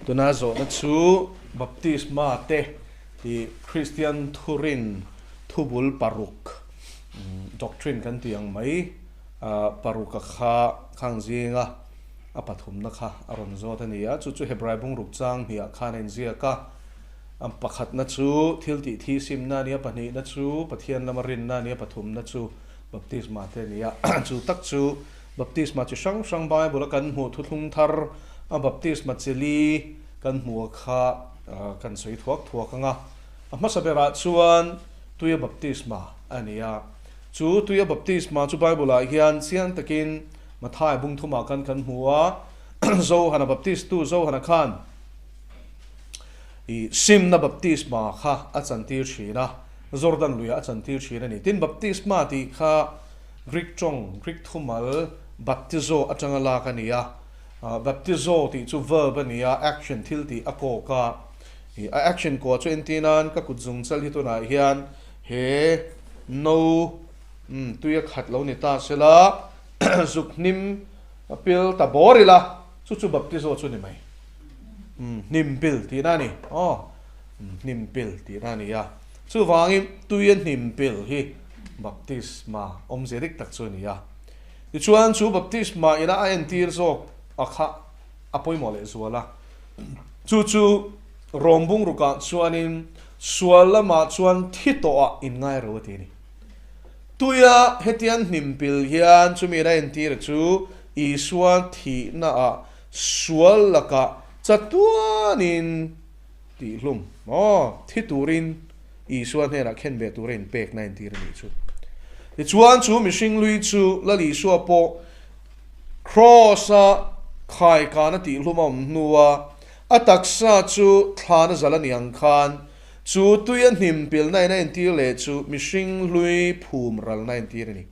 Tuna zawhna chu Baptisma te tih Kristian thurin thubul paruk, doctrine kan tih ang mai, paruka kha khang zinga a pathumna kha a rawn zawt a ni a. Chu chu Hebrai bungruk chang hniah khan a inziak a. A pakhatna chu thil tih thi simna a ni a, pahnihna chu Pathian lama rinna a ni a, pathumna chu Baptisma te a ni a. Chu tak chu Baptisma chi hrang hrang Bible a kan hmuh thuthlung thar a baptisma chi li kan hmuh a kha kan sawi thuak thuak ang a. A hmasa berah chuan tuia baptisma a ni a. Chu tuia baptisma chu Bible ah hian chiang takin Mathai bung thumah khan kan hmu a, Johana baptistu Johana khan i simna baptisma kha a chantir thin a, Jordan luiah a chantir thin a ni. Tin, baptisma tih kha Greek tawng, Greek thumal baptizo atanga lak a ni a. Baptizo tih chu verb a ni a, action thil tih a kawk a. A action kuah chu entir nan ka kut zung chal hi tunah hian he no tui a khat lo ni ta sela zuk hnim pil ta bawr ila chu chu baptizo chu ni mai. Hnim pil tihna a ni. Aw, hnim pil tihna a ni a. Chuvangin tuia hnim pil hi baptisma awmzia dik tak chu a ni a. Tichuan chu baptisma ina a entir zawk a kha a pawimawh leh zual a. Chu chu Rom bungrukah chuanin sual lamah chuan thi tawhah inngai ro a ti a ni. Tuia hetiang hnim pil hian chumi ina entir chu Isua thihnaah sual lakah chatuanin Tihhlum maw? Thi turin Isua hnenah khen ve tura inpekna a intir a nih chu. Tichuan chu mihring lui chu Lal Isua pawh Kraws-a khaikana tihhlum a awm hnua a taksa chu thlana zal a ni ang khan chu tuia hnim pilna in a intir leh chu mihring hlui phum ralna a intir a ni.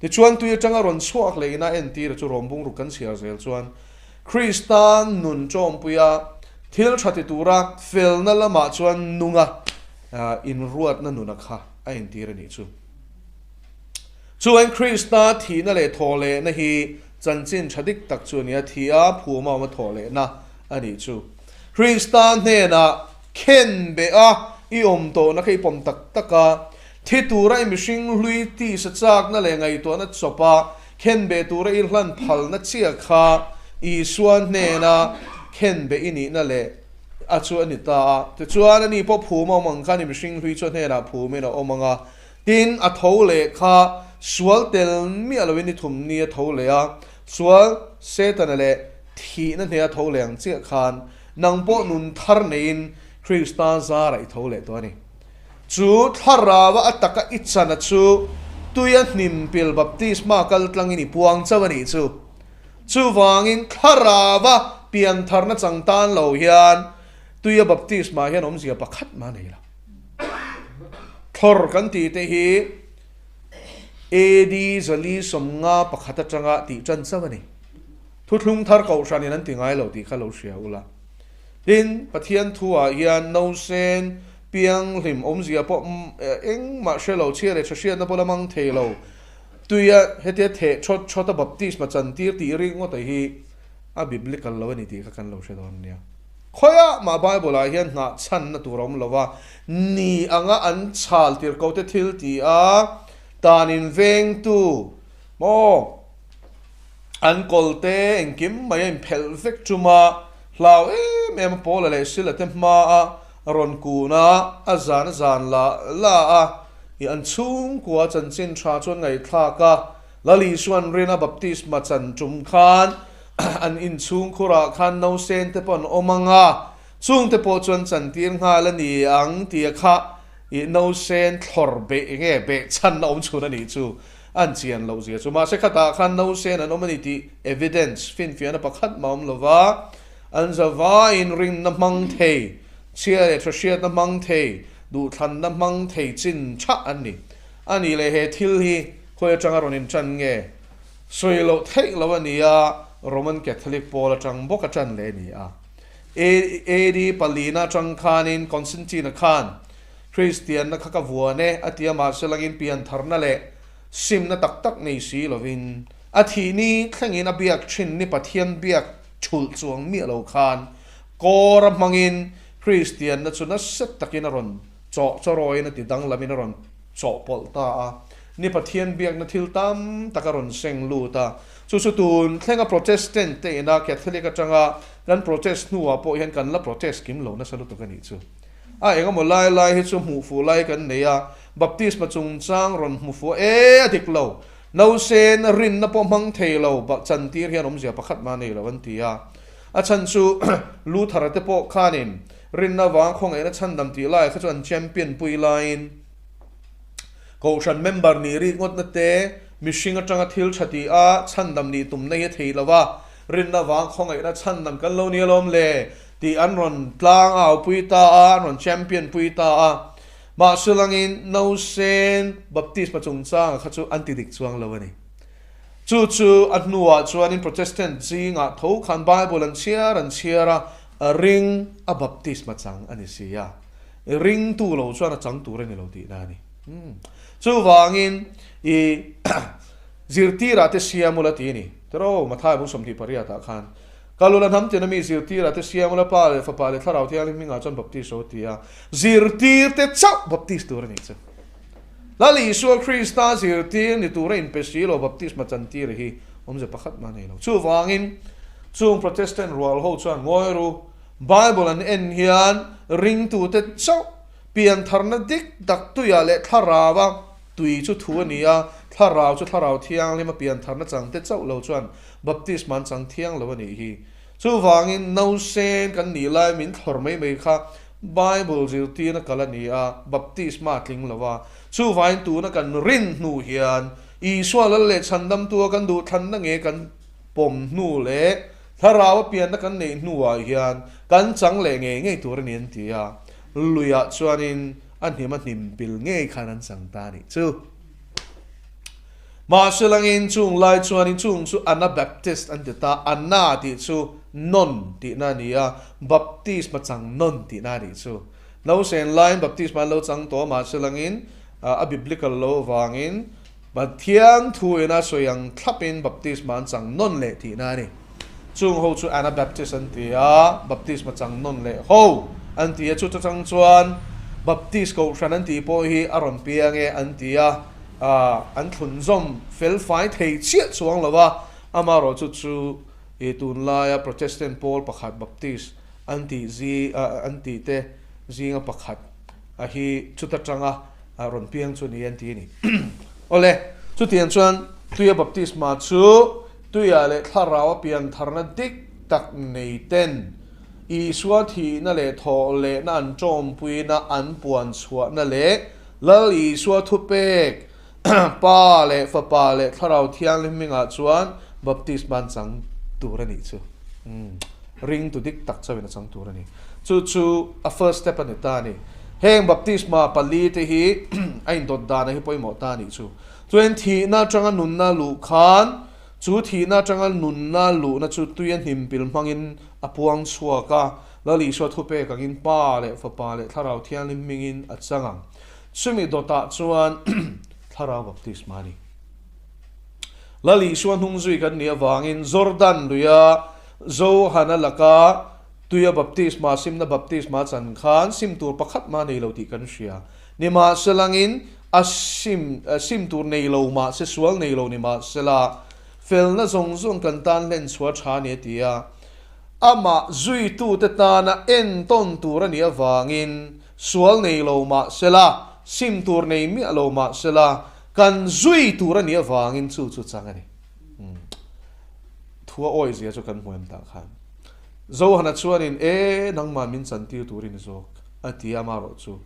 Tichuan tui atanga rawn chhuak leh ina entir chu rawm bungruk kan chhiar zel chuan Krista nun tawmpuia thil tha ti tura felna lamah chuan nunga inruatna nuna kha a entir a nih chu. Chuan Krista thihna leh thawhlehna hi chanchin tha dik tak chu a ni a, thih a phuma awma thawhlehna a nih chu. Krista hnenah khen beh a i awm tawhna kha i pawm tak tak a, Thi tura i mihring hlui tisa chakna leh ngaihtuahna chawpa khenbeh tura i hlan phalna chiah kha Isua hnena khenbeh i nihna leh a chu a ni ta a. Tichuan, ani pawh phum a awm ang khan i mihring hlui chu a hnenah phumin a awm ang a. Tin, a tho leh kha sual tel miah loin i thum ni a tho leh a, sual Setana leh thihna hneh a tho leh ang chiah khan nang pawh nun thar neiin Krista zarah i tho leh tawh a ni. Chu thlarau a taka i chana chu tuia hnimpil baptisma kal tlangin i puang chauh a nih chu. Chuvangin thlarau a piantharna chang tan lo hian tuia baptisma hian awmzia pakhat mah a nei lo. Thlawr kan tih te hi AD 451 atanga tih tan chauh a ni. Thuthlung thar kohhranin an ti ngai lo tih kha lo hria ula. Tin, Pathian thuah hian nausen pianghlim awmzia pawh engmah hre lo, chhia leh tha hriatna pawh la mang thei lo. Tuia hetia theh thawt thawt a baptisma chantir tih rik ngawt hi a biblical lo a ni tih kha kan lo hre dawn nia. Khawiah mah Bible ah hian nghah chhanna tur a awm lo a, ni anga an chhal tir ko te thil ti a, tan in vengtu maw an kawlte engkim mai a inphelh vek tum a, Hlau em em a Paula leh Sila te hma a rawn kun a, a zan a zan la la a, i an chhungkua chanchin tha chuan ngaihthlak a, Lal Isuan rina baptisma chan tum khan an inchhungkhurah khan nausen te pawh an awm ang a, chung te pawh chuan chantir nghal a ni ang tia kha i nausen thlawr beh enge beh chhan a awm chhun a nih chu. An chian loh zia chu. Mahse khatah khan nausen an awm a ni tih evidence, finfiahna pakhat mah awm lova, an zavaiin rinna hmang thei, chhia leh tha hriatna hmang thei, duhthlanna hmang thei chin thah an ni. A nih leh he thil hi khawi atanga rawn intan nge? Sawi loh theih loh a ni a, Roman Catholic pawl atang bawk a tan leh a ni a. AD palina atang khanin Constantine-a khan Kristianna kha ka vuan e, a ti a, mahse langin piantharna leh simna tak tak nei si lovin a thih ni thlengin a biak thin ni Pathian biak thulh chuang miah lo khan Kawra hmangin Kristianna chu nasa takin a rawn chawh chawrawiin a ti danglamin a rawn chawhpawlh ta a. Ni Pathian biakna thil tam tak a rawn seng lut a. Chu chu tun thlenga Protestant te ina Catholic atanga kan protest hnuah pawh hian kan la protest kim lo nasa lutuk a nih chu. A engemaw lai lai hi chu hmuh fuh lai kan nei a, baptisma chungchang rawn hmu fuh e a dik lo. Nausen rinna pawh hmang thei lo chantir hian awmzia pakhat mah nei lo an ti a. A chhan chu Luther-a te pawh khanin rinna vang khawngaihna chhandam tih laiah kha chu an champion pui laiin Kohhran member nih rik ngawtna te, mihring atanga thil tha tih a chhandam nih tumna hi a thei lo va, rinna vang khawngaihna chhandam kan lo ni alawm le tih an rawn tlang au pui ta a, an rawn champion pui ta a. Mahse langin Nausen Baptisma chungchanga kha chu an ti dik chuang lo a ni. Chu chu a hnuah chuanin Protestant zingah tho khan Bible an chhiar an chhiar a, a ring a baptisma chang a ni si a. Ringtu lo chuan a chang tur a ni lo tihna a ni. Chuvangin i zirtirah te siam ula ti a ni. Tiraw Mathai bung 28 ah khan Kalula hnam tina mi zirtirah te siam ula Pa leh Fapa leh Thlarau Thianghlim hmingah chuan baptis ro ti a, zirtirte chauh baptis tur a nih chu. Lal Isua Krista zirtir ni tura inpe si lo baptisma chantir hi awmze pakhat mah nei lo. Chuvangin, chung Protestant rual ho chuan ngawi ru, Bible an en hian ringtute chauh piantharna dik tak tuiah leh thlarau-a tui chu thu a ni a, thlarau chu thlarau thianghlim a piantharna changte chauh lo chuan baptisma an chang thiang lo a nih hi. Chuvangin, nausen kan nih lai min thlawr mai mai kha Bible zirtirna kal a ni a, baptisma a tling lo a. Chuvain tuna kan rin hnu hian Isua lal leh chhandamtua kan duhthlanna nge kan pawm hnu leh thlarau a pianna kan neih hnuah hian kan chang leh ngei ngei tur a ni an ti a. Luiah chuanin a hnim a hnim pil ngei khan an chang ta a nih chu. Mahse langin chung lai chuanin chung chu Anabaptist an ti ta, Ana tih chu non tihna a ni a, Baptisma chang non tihna a nih chu. Nausen laiin Baptisma an lo chang tawh a, mahse langin a biblical lo avangin Pathian thuin a sawi ang thlapin Baptisma an chang non leh tihna a ni. Chung ho chu Anabaptist an ti a, Baptisma chang non leh ho an ti a, chu chang chuan Baptist Kohhran an tih pawh hi a rawn piang e an ti a, an thlunzawm fel fai thei chiah chuang lo a, amaherawh chu chu i tunlaia Protestant pawl pakhat Baptist an tih zi an tih te zinga pakhat a hi chuta tanga rawn piang chu ni an ti a ni. Awle, chutiang chuan tuia baptisma chu tuia leh thlarau a pian tharna dik tak nei ten Isua thihna leh thawh lehna an tawmpuina an puan chhuahna leh Lal Isua thupek, Pa leh Fapa leh Thlarau Thianghlim hmingah chuan baptisma an chang tur a nih chu. Ring tu dik tak chauhin a chang tur a ni. Chu chu a first step a ni ta a ni. Heng baptisma pali te hi a indawt dana hi pawimawh ta a nih chu. Chuan thihna atanga nunna luh khan chu thihna atanga nunna luhna chu tuia hnimpil hmangin a puang chhuak a. Lal Isua thupek angin Pa leh Fapa leh Thlarau Thianghlim hmingin a chang ang. Chumi dawtah chuan Thlarau Baptisma a ni. Lal Isua hnung zui kan nih avangin Jordan luia Johana laka tuia baptisma simna baptisma chan khan sim tur pakhat mah nei lo tih kan hria. Nimahselangin a sim sim tur nei lo mahse sual nei lo nimahsela felna zawng zawng kan tan hlen chhuah tha a ni a ti a. Amah zuitute tana entawn tur a nih avangin sual nei lo mah sela, sim tur nei miah lo mah sela, kan zui tur a nih avangin chu chu chang a ni. Thua awizia chu kan hmu em tah khan. Johana chuanin, E, nangmah min chantir turin i zawk, a ti a, amaherawh chu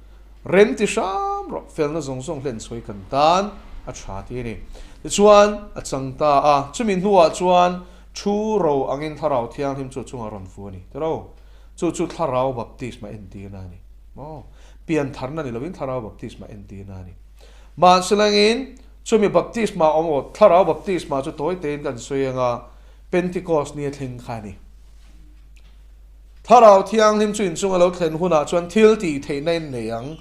rem ti hram rawh, felna zawng zawng hlen sawi kan tan a tha ti a ni. Tichuan, a chang ta a, chumi hnuah chuan Thu ro angin Thlarau Thianghlim chu a chungah rawn fu a ni. Tiro, chu chu Thlarau baptisma entirna a ni. Maw? Piantharna ni lovin Thlarau baptisma entirna a ni. Mahselangin, chumi baptisma awm aw, Thlarau baptisma chu tawi tein kan sawi anga Pentecost ni a thleng kha a ni. Thlarau Thianghlim chu inchunga lo thlen hunah chuan thil tih theihna in nei ang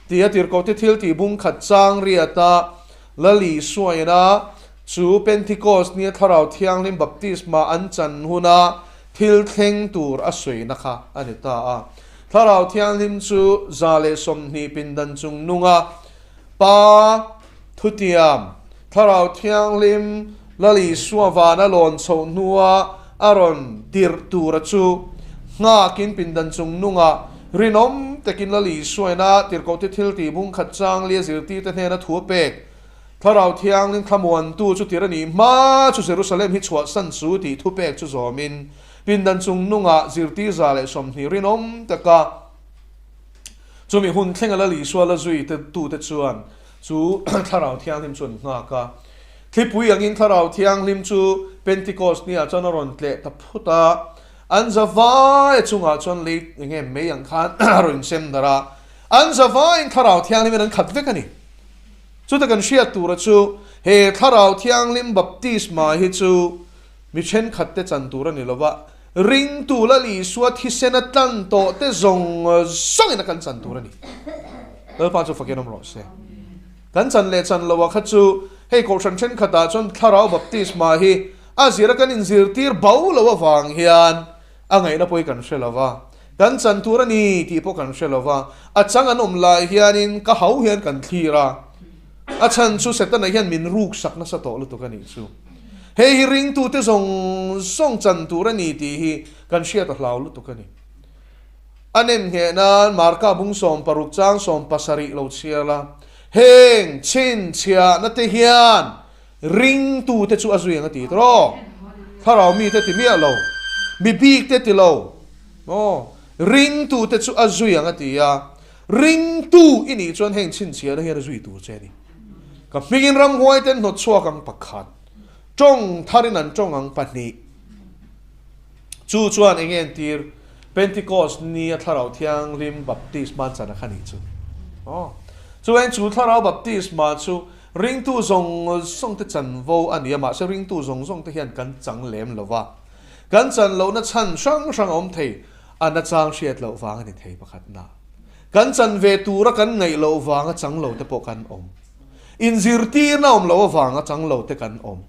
tia tirhkohte thil tih bung khat chang riata Lal Isuaina, Chu Pentecost nia Thlarau Thianghlim baptisma an chan huna thil thleng tur a sawina kha a ni ta a. Thlarau Thianghlim chu 120 pindan chung nunga Pa thutiam, Thlarau Thianghlim Lal Isua vana lawn chhoh hnua a rawn tirh tura chu nghakin pindan chung nunga rinawm takin Lal Isuaina tirhkohte thiltih bungkhat changlia zirtirte hnena thu a pek. Thlarau Thianghlim thlamuantu chu tir a nih hma chu Jerusalem hi chhuahsan chu tih thupek chu zawmin pindan chung nungah zirtir 120 rinawm taka chumi hun thlenga Lal Isua la zui te tute chuan chu Thlarau Thianghlim chu an nghak a. Thlipui angin Thlarau Thianghlim chu Pentecost niah chuan a rawn tleh ta phut a, an zavai chungah chuan lei enge mei ang khan a rawn insem darh a, an zavaiin Thlarau Thianghlimin an khat vek a ni. Chuta kan hriat tura chu he Thlarau Thianghlim baptisma hi chu mi thenkhat te chan tur a ni lova, ringtu Lal Isua thisen a tlan tawh te zawng zawngin a kan chan tur a ni. Lalpa chu fakin awm rawh se. Kan chan leh chan loha kha chu hei kohhran thenkhatah chuan Thlarau baptisma hi a zira kan inzirtir bo lo avang hian A ngaihna pawh hi kan hre lo va, kan chan tur a ni tih pawh kan hre lo va, a chang an awm lai hianin ka hau hian kan thlir a, a chhan chu Setana hian min ruksak nasa tawh lutuk a nih chu. Hei hi ringtute zawng zawng chan tur a ni tih hi kan hriat a hlau lutuk a ni. A nem ngheh nan Marka bung 16 chang 70 lo chhiar la, heng chhinchhiahna te hian Ringtute chu a zui ang a ti tawh. Thlarau mite ti miah lo, mi bikte ti lo. Aw, ringtute chu a zui ang a ti a. Ringtu i nih chuan heng chhinchhiahna hian a zui tur che a ni. Ka hmingin ramhuai ten hnawt chhuak ang pakhat, tawng tharin an tawng ang pahnih. Chu chuan eng nge entir? Pentecost ni a Thlarau Thianghlim baptisma chan a kha nih chu. Aw, chuan chu Thlarau baptisma chu Ringtu zawng zawng te chanvo a ni a, mahse ringtu zawng zawng te hian kan chang lem lo va. Kan chan lohna chhan hrang hrang a awm thei, a nachang hriat loh vang a ni thei pakhatna. Kan chan ve tura kan ngaih loh vanga chang lo te pawh kan awm. Inzirtirna awm loh avanga chang lo te kan awm.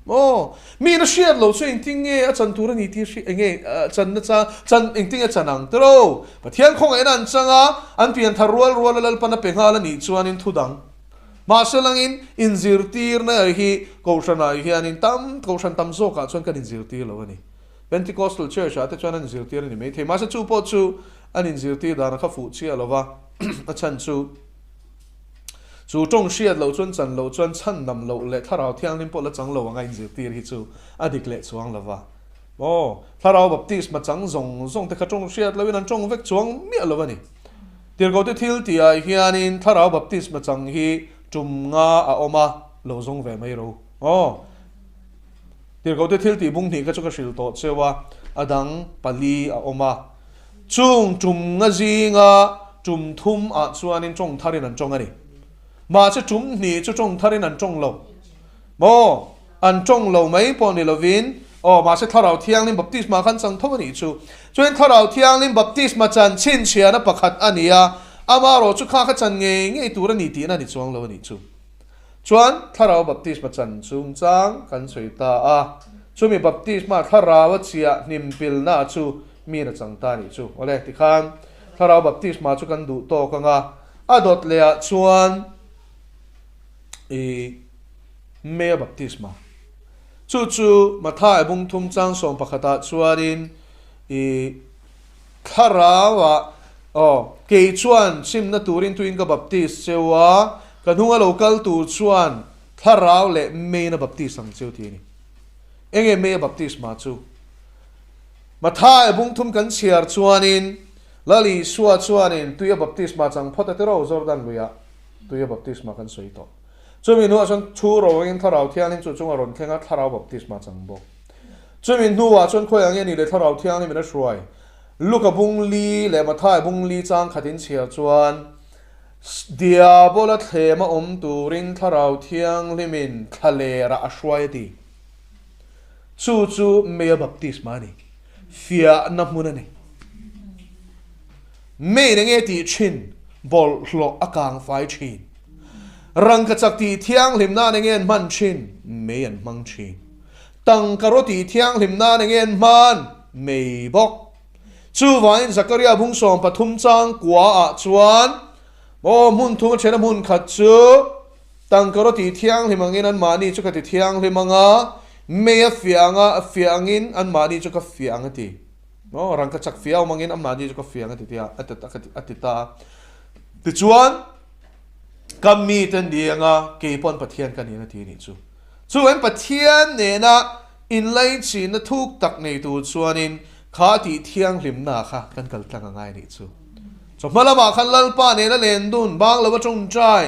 Aw, mi na hriat loh chu engtin nge a chan tur a ni tih hri, enge chan nachang, chan engtin nge a chan ang tiro? Pathian khawngaihna an chang a, an pianthar rual rual a Lalpan a pe nghal a nih chuanin thudang. Mahse langin inzirtirna hi Kohhranah hianin tam, Kohhran tam zawkah chuan kan inzirtir lo a ni. Pentecostal Church ah te chuan an inzirtir a ni maithei. Mahse chu pawh chu an inzirtir dan a kha fuh chiah lo va, a chhan chu chu tawng hriat loh chuan chan loh chuan chhan nam loh leh Thlarau Thianghlim pawh la chang lo anga inzirtir hi chu a dik leh chuang lo va. Aw, Thlarau Baptisma chang zawng zawng te kha tawng hriat lohin an tawng vek chuang miah lo a ni. Tirhkohte thil tihah hianin Thlarau Baptisma chang hi tum nga a awm a, lo zawng ve mai ro. Aw. Tirhkohte thil tih bung hnih kha chu ka hrilh tawh cheu a, a dang pali a awm a. Chung tum nga zinga tum thum ah chuanin tawng tharin an tawng a ni. Mahse tum hnih chu tawng tharin an tawng lo. Maw? An tawng lo mai pawh ni lovin, aw, mahse Thlarau Thianghlim baptisma khan chang tho a nih chu. Chuan Thlarau Thianghlim baptisma chan chhinchhiahna pakhat a ni a, amaherawh chu kha kha chan ngei ngei tur a ni tihna a ni chuang lo a nih chu. Chuan Thlarau baptisma chan chungchang kan sawi ta a, chumi baptisma Thlarau a chiah hnimpilna chu miin a chang ta a nih chu. Awle, tikhan Thlarau baptisma chu kan duh tawk ang a, a dawt lehah chuan i Mea baptisma. Chu chu Matthai bung thum chang sawm pakhatah chuanin i thlarauah aw kei chuan chimna turin tuin ka baptis cheu a, ka hnunga lo kal tur chuan thlarau leh meina baptis ang cheu ti a ni. Enge mea baptisma chu? Matthai bung thum kan chhiar chuanin Lal Isua chuanin tuia baptisma chang phawt a ti ro Jordan luiah tuia baptisma kan sawi tawh. Chumi hnuah chuan thu roangin Thlarau Thianghlim chu chunga rawn thleng a, Thlarau baptisma chang bawk. Chumi hnuah chuan khawiah nge ni le Thlarau Thianghlim in a hruai? Luka bung li leh Mathai bung li chang khat in chhiar chuan, Diabola thlema awm turin Thlarau Thianghlim in thlalerah a hruai a ti. Chu chu Mea baptisma a ni. Fiahna hmun a ni. Mei eng nge tih thin? Bawlhhlawh a kang fai thin. Rangkachak tih thianghlim nan eng nge an hman thin? Mei an hmang thin. Tangka rawh tih thianghlim nan eng nge an hman? Mei bawk. Chuvangin Zakaria bung 13 chang kuaah chuan, Aw, hmun thum a then a hmun khat chu tangkaraw tih thianghlim angin anmahni chu ka ti thianghlim ang a, mei a fiah ang a, a fiah angin anmahni chu ka fiah ang a ti. Aw, rangka chak fiah awm angin anmahni chu ka fiah ang a ti tia, a ti ta a. Tichuan, ka mite ni anga kei pawn Pathian ka nin a ti a nih chu. Chuvangin Pathian nena inlaichinna thuk tak nei tur chuanin kha tih thianghlimna kha kan kal tlang a ngai a nih chu. Chawhma lamah khan Lalpa nena len dun bang lova tawngtai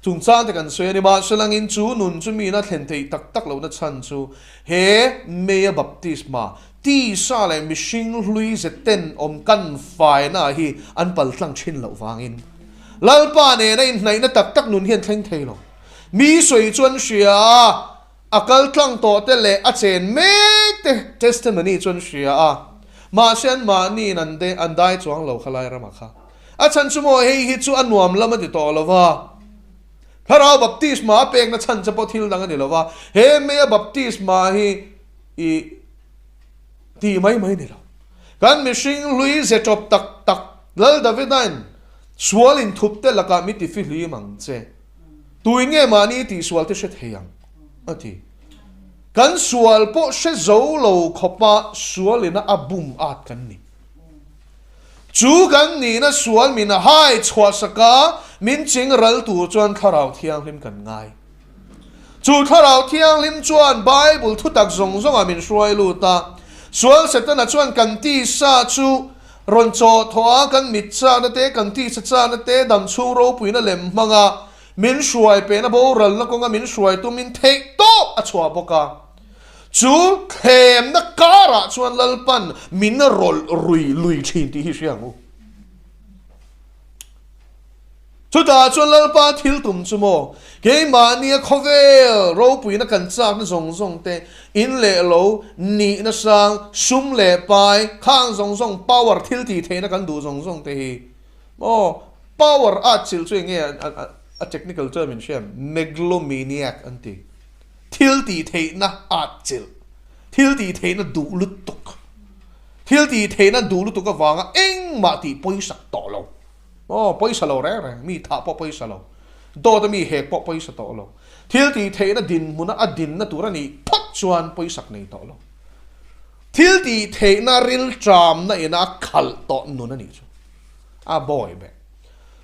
chungchang te kan sawi a ni. Mahse langin chu nun chu mina thlen theih tak tak lohna chhan chu he Meia Baptisma tisa leh mihring hlui ze tenawm kan faina hi an pal tlang thin loh vangin Lalpa nena inhnaihna tak tak nun hian thleng thei lo. Mi sawi chu an hria a, a kal tlang tawh te leh a chen mek te testimony chu an hria a, mahse an mahniin an de an dai chuang lo kha lai ramah kha. A chhan chu maw hei hi chu a nuam lam a ti tawh lo va, Thlarau baptisma a pekna chhan che pawh thil dang a ni lo va, he meia baptisma hi i tih mai mai a ni lo. Kan mihring hlui ze tawp tak tak Lal Davidain sual inthup te lakah mi tifihlim ang che. Tuin nge mahni tihsual te hre thei ang? a ti. Kan sual pawh hre zo lo khawpa sualina a bum at kan ni. Chu kan nihna sual min a hai chhuahsaka min ching ral tur chuan Thlarau Thianghlim kan ngai. Chu Thlarau Thianghlim chuan Bible thutak zawng zawngah min hruai lut a. Sual Setana chuan kan tisa chu rawn chawh thawh a, kan mit chakna te, kan tisa chakna te, dam chhung ropuina lem hmanga min hruai pehna boralna kawnga min hruai tumin theih tawp a chhuah bawk a. Chu thlemna karah chuan Lalpan min rawlh rui lui thin tih hi hria ang u. Chutah chuan Lalpa thil tum chu maw, keimahnia khawvel ropuina kan chakna zawng zawng te, in leh lo, nihna sang, sum leh pai, khang zawng zawng, power thil tih theihna kan duh zawng zawng te hi maw, power a chilh chu eng nge a technical term in hria em, megalomaniac an ti, thil tih theihna at chilh, thil tih theihna duh lutuk, thil tih theihna duh lutuk avanga engmah tih pawisak tawh lo. Aw, pawisa lo reng reng, mi thah pawh pawisa lo, dawt a mi hek pawh pawisa tawh lo, thil tih theihna dinhmuna a dinna tur a nih phawt chuan pawisak nei tawh lo. Thil tih theihna rilṭamna ina a khalh tawh nun a nih chu a bawi ber.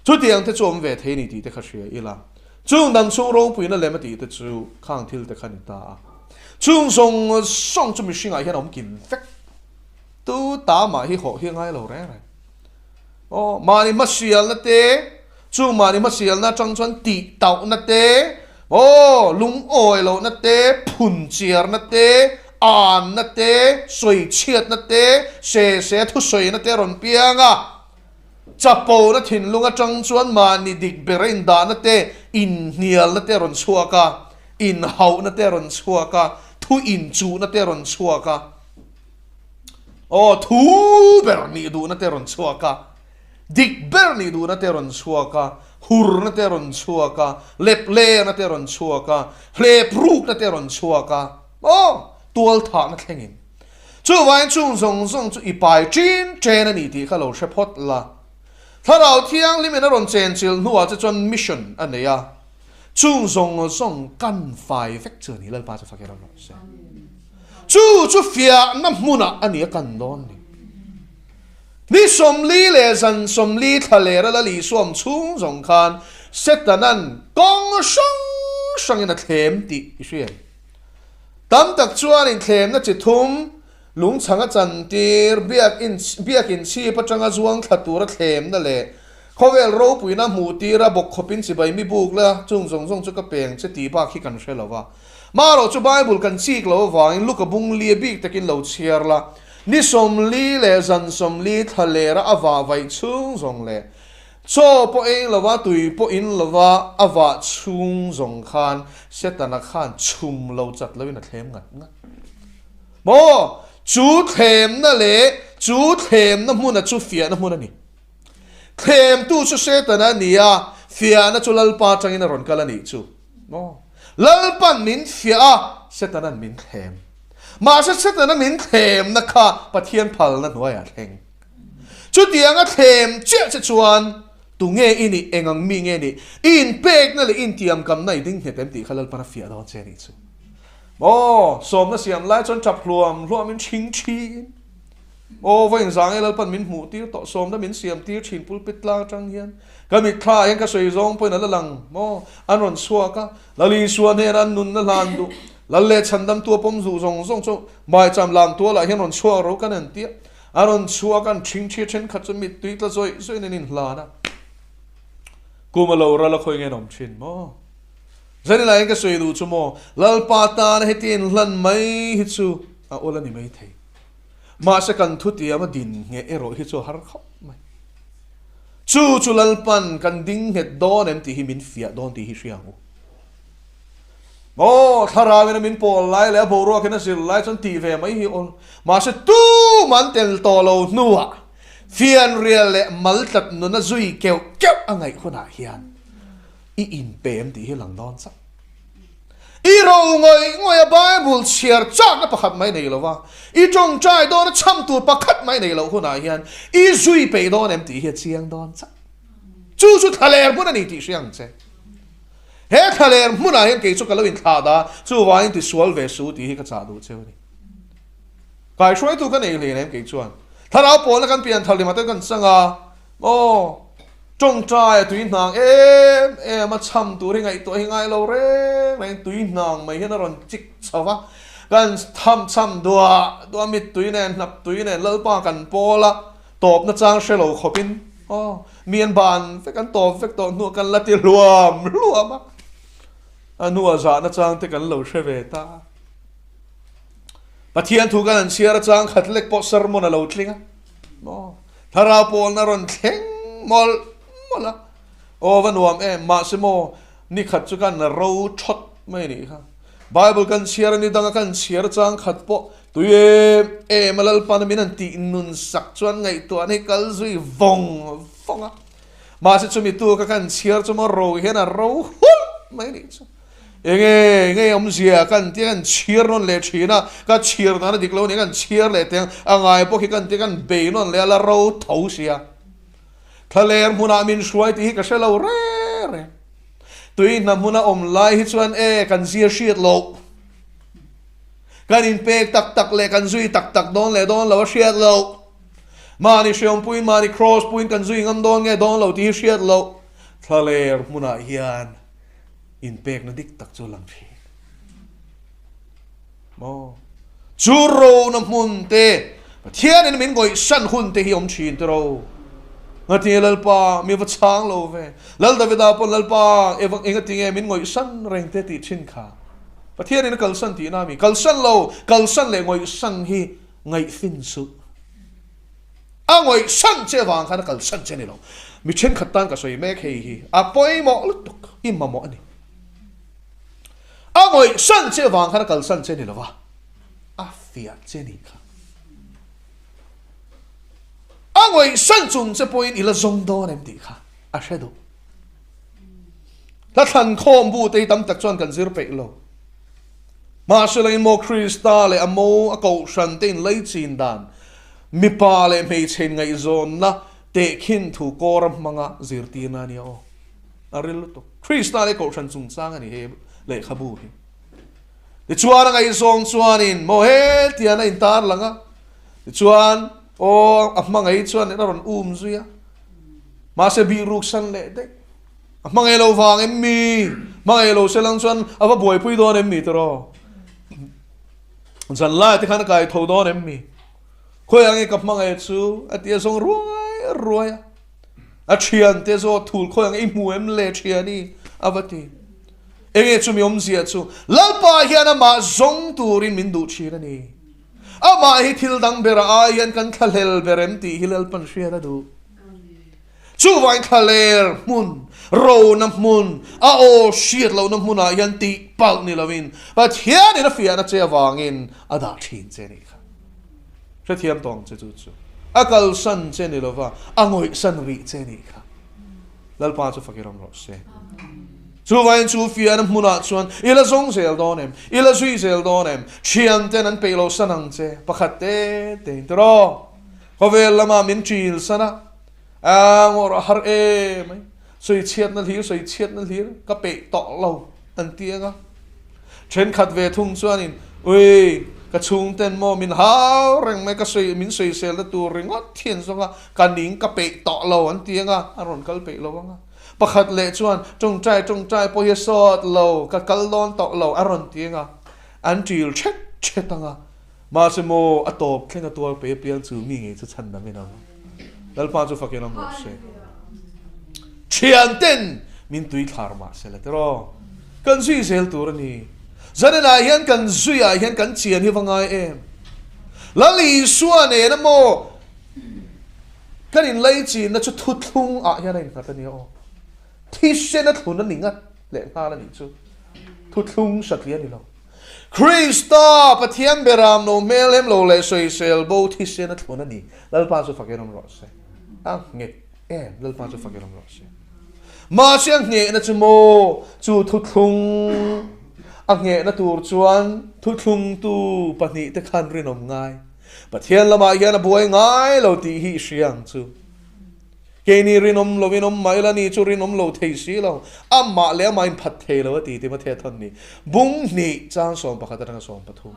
Chutiang te chu awm ve thei a ni tih te kha hria ila, chung dang chhung ropuina lem a tih te chu khang thil te kha ni ta a. Chung zawng zawng chu mihringah hian a awm kim vek. Tu ta mah hi hawh hi a ngai lo reng reng. Aw, mahni hmasialna te, chu mahni hmasialna atang chuan tih tauhna te, aw, lungawi lohna te, phun chiarna te, anna te, sawichhiatna te, se se thusawina te a rawn piang a. Chapona thinlung atang chuan mahni dik ber a indahna te, inhnialna te a rawn chhuak a, inhauhna te a rawn chhuak a, thu inchuhna te a rawn chhuak a. Aw, thu ber nih duhna te rawn chhuak a, dik ber nih duhna te rawn chhuak a, hurna te rawn chhuak a, leplerna te rawn chhuak a, hlep rukna te rawn chhuak a, aw, tualthahna thlengin. Chuvangin chung zawng zawng chu i pai ṭin ṭen a ni tih kha lo hre phawt la. Thlarau Thianghlimin a rawn chenchilh hnuah che chuan mission a nei a. Chung zawng zawng kan fai vek chu a ni, Lalpa chu fak i ram rawh se. Chu chu fiahna hmunah a ni a kan dawn ni. Ni 40 leh zan 40 thla lera Lal Isuam chhung zawng khan Setanan kawng hrang hrangin a thlem tih i hria em? Tam tak chuan inthlemna chi thum, lungchhang a chantir, biakin biakin chhip atanga zuang thla tura thlemna leh Khawvel ropuina hmuh tira bawk khawpin chibai mi buk la, chung zawng zawng chu ka peng che tih bak hi kan hre lo va. Marawh chu Bible kan chik lo avangin Luka bung li a bik takin lo chhiar la, ni 40 leh zan 40 thla lera a vah vaih chhung zawng leh chaw pawh eng lova tui pawh in lova a vah chhung zawng khan Setana khan chhum lo chat loin a thlem ngat ngat. Maw? Chu thlemna leh chu thlemna hmuna chu fiahna hmun a ni. Thlemtu chu Setana a ni a, fiahna chu Lalpa atangin a rawn kal a nih chu. Maw? Lalpan min fiah a, Setana'n min thlem. Mahse Setana min thlemna kha Pathian phalna hnuaiah thleng. Chutianga thlem chiah che chuan tunge i nih, eng ang mi nge nih, i inpekna leh i intiamkamna i ding nghet em tih kha Lalpan a fiah dawn che a nih chu. Aw, sawmna siam lai chuan tap hluam hluamin ṭhing ṭhin. Aw, vawiin zang e Lalpan min hmuh tir tawh, sawmna min siam tir ṭhin pulpit tlang aṭang hian. Ka mitthla ah hian ka sawi zawng pawhin a la lang maw? An rawn chhuak a, Lal Isua hnenah an nunna hlan duh, Lal leh chhandamtu a pawm zuh zawng zawng chu maicham lam tualah hian rawn chhuak ro kan en tia. A rawn chhuak an ṭhingṭhi ṭhenkhat chu mittui tla zawih zawih in an inhlan a. Kum a lo ral a khawi nge an awm ṭhin maw? Zanilai in ka sawi duh chu maw, Lalpa tana heti inhlan mai hi chu a awl a ni maithei. Mahse kan thutiam a din ngheh erawh hi chu a har khawp mai. Chu chu Lalpan kan ding nghet dawn em tih hi min fiah dawn tih hi hria ang u. Aw, thlarauin a min pawl lai leh a boruakin a zir lai chuan tih ve mai hi awl. Mahse tum an tel tawh lo hnuah fianrial leh maltlat nuna zui keuh keuh a ngaih hunah hian i inpem tih hi lang dawn chauh. I ro ngawih ngawih a Bible chhiar chakna pakhat mai nei lova, i tawngtai dawna chham tur pakhat mai nei loh hunah hian i zui peih dawn em tih hi a chiang dawn chauh. Chu chu thlaler hmun a ni tih hria ang che. He thlaler hmunah hian kei chu ka lo inthlah da, chuvangin tisual ve su tih hi ka chah duh cheu a ni. Kaihruaitu ka nei hleinem kei chuan. Thlarau pawlna kan pian thar limah te kan chang a, aw. Tawngtai a tui hnang em em a, chham tur hi ngaihtuah hi ngai lo reng reng, tui hnang mai hian a rawn chik chho va, kan tham chham duah duah mittui nen hnap tui nen Lalpa kan pawl a, tawp nachang hre lo khawpin aw mi an ban vek an tawp vek tawh hnuah kan la ti hluam hluam a, a hnuah zah nachang te kan lo hre ve ta. Pathian thu kan han chhiar a chang khat lek pawh sermon a lo tling a. Maw? Thlarau pawlna rawn thleng mawlh mawlh a. Aw va nuam em, mahse maw nikhat chu kan ro thawt mai a nih kha. Bible kan chhiar a ni danga kan chhiar chang khat pawh tui em em a Lalpana min han tih nun sak chuan ngaihtuahna hi kal zui vawng vawng a. Mahse chumi tuka kan chhiar chu maw ro hian a ro hulh mai a nih chu. Enge nge awmzia kan tia kan chhiar nawn leh thin a, ka chhiar dan a dik lo nia kan chhiar leh teng a ngai pawh khi kan tia kan bei nawn leh a la ro tho sia. Thlaler hmunah min hruai tih hi ka hre lo reng reng. Tui hna hmuna awm lai hi chuan e kan zia hriat loh. Kan inpek tak tak leh kan zui tak tak dawn leh dawn lo a hriat loh. Mahni hriampuiin mahni cross puiin kan zui ngam dawn nge dawn lo tih hi hriat loh. Thlaler hmunah hian inpekna dik tak chu a lang thin. Maw? Chu rona hmun te, Pathianin min ngawihsan hun te hi awm thin te ro. Ngatinge Lalpa mi va chhang lo ve. Lal Davida pawn Lalpa engatinge min ngawihsan reng te tih thin kha. Pathianin a kalsan tihna a mi? Kalsan lo, kalsan leh ngawihsan hi ngaihfin suh. A ngawihsan che avang khan a kalsan che a ni lo. Mi thenkhat tan ka sawi mek hei hi a pawimawh lutuk i mamawh a ni. A ngawihsan che avang khan a kalsan che a ni lo va, a fiah che a nih kha. A ngawihsan chung che pawhin i la zawng dawn em tih kha a hre duh. Hla thlan khawm bu te hi tam tak chuan kan zir peih lo. Mahse maw Krista leh a mo a kohhran te inlei chin dan, mipa leh hmeichhe inngaihzawnna tehkhin thu kawra hmanga zirtirna a nia aw. A ril lutuk. Krista leh kohhran chungchang a ni he lehkhabu hi. Tichuan a ngaihzawng chuanin maw hetian a intar lang a, tichuan aw a hmangaih chuan a rawn um zui a, mahse bihruk san leh daih. A hmangaih lo vang em mi? Hmangaih lo se lang chuan a va buaipui dawn em mi tiraw? Zan lai te khan a kai tho dawn em mi? Khawi ang nge ka hmangaih chu a ti a zawng ruai ruai a. A thian te zawt thul khawi ang i hmu em le thiani a va ti. Enge chumi awmzia chu Lalpa hian amah zawng turin min duh thin a ni. Amah hi thil dang ber a ai hian kan thlahlel ber em tih hi Lalpan hriat a duh. Chuvain thlaler hmun, rona hmun, a aw hriat lohna hmunah hian tih palh ni loin Pathianin a fiahna che avangin a dah thin che nih kha. Hrethiam tawng che chu chu a kalsan che ni lova a ngawihsan rih che nih kha. Lalpa chu fakir awm rawh se. Chuvangin chu fiahna hmunah chuan i la zawng zel dawn em? I la zui zel dawn em? Thianten an peih lo san ang che, pakhat te te in tiraw? Khawvel lamah min ṭil san a, a ngawrh a har em mai. Sawi chhiatna hlir, sawi chhiatna hlir ka peih tawh lo an ti ang a. Thenkhat ve thung chuanin, Ui, ka chhungten maw min hau reng mai, ka sawi, min sawiselna tur ringawt thian zawng a, ka ning ka peih tawh lo an ti ang a, a rawn kal peih lo ang a. Pakhat leh chuan, Tawngtai, tawngtai pawh hi a sawt lo, ka kal dawn tawh lo a rawn ti ang a, an ṭil ṭhet ṭhet ang a. Mahse maw, a tawp thleng a tuar pe apiang chu mi ngei chu chhan dam in ang. Lalpa chu fakin awm rawh se. Thianten min tui thlar mah se la tiraw. Kan zui zel tur a ni. Zaninah hian kan zuiah hian kan chian hi va ngai em. Lal Isua nena maw kan inlaichinna chu thuthlung ah hian a innghat a nia aw. Thisen a thlun a ni ngat leh nghal a nih chu. Thuthlung satliah a ni lo. Krista, Pathian beram no hmel hem lo leh sawisel bo thisen a thlun a ni. Lalpa chu fakin awm rawh se. A nghet em, Lalpa chu fakin awm rawh se. Mahse a nghehna chu maw, chu thuthlung a nghehna tur chuan thuthlungtu pahnihte khan rinawm ngai. Pathian lamah hian a buai ngai lo tih hi i hria ang chu. Keini rinawm lo in awm mah ila ni chu rinawm lo thei si lo, amah leh amah in phat thei lo a ti Timothea thawn ni bung hnih chang 11 atanga 13.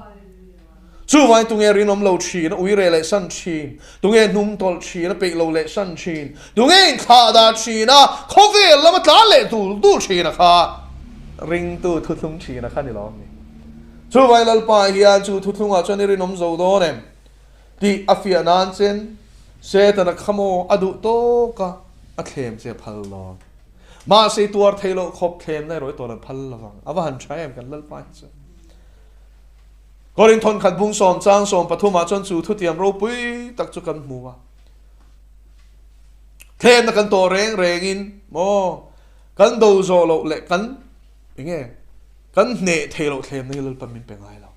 Chuvangin tunge rinawm lo thin a uire leh san thin, tunge hnung tawlh thin a peih lo leh san thin, tunge inthlah dah thin a khawvel lama tlan leh dul dul thin a kha ringtu thuthlung thin a kha ni lo ni. Chuvangin Lalpa hian chu thuthlungah chuan i rinawm zo dawn em? Tih a fiah nan chen Setana kha maw a duh tawk a, a thlem che a phal lo. Mahse i tuar thei loh khawp thlemna erawh i tawn an phal lo vang. A va han tha em kan Lalpa hi chu. Korinthon khat bung sawm chang sawm pathumah chuan chu thutiam ropui tak chu kan hmu a. Thlemna kan tawh reng rengin maw kan do zawh loh leh kan enge kan hneh thei loh thlemna hi Lalpan min pe ngai lo.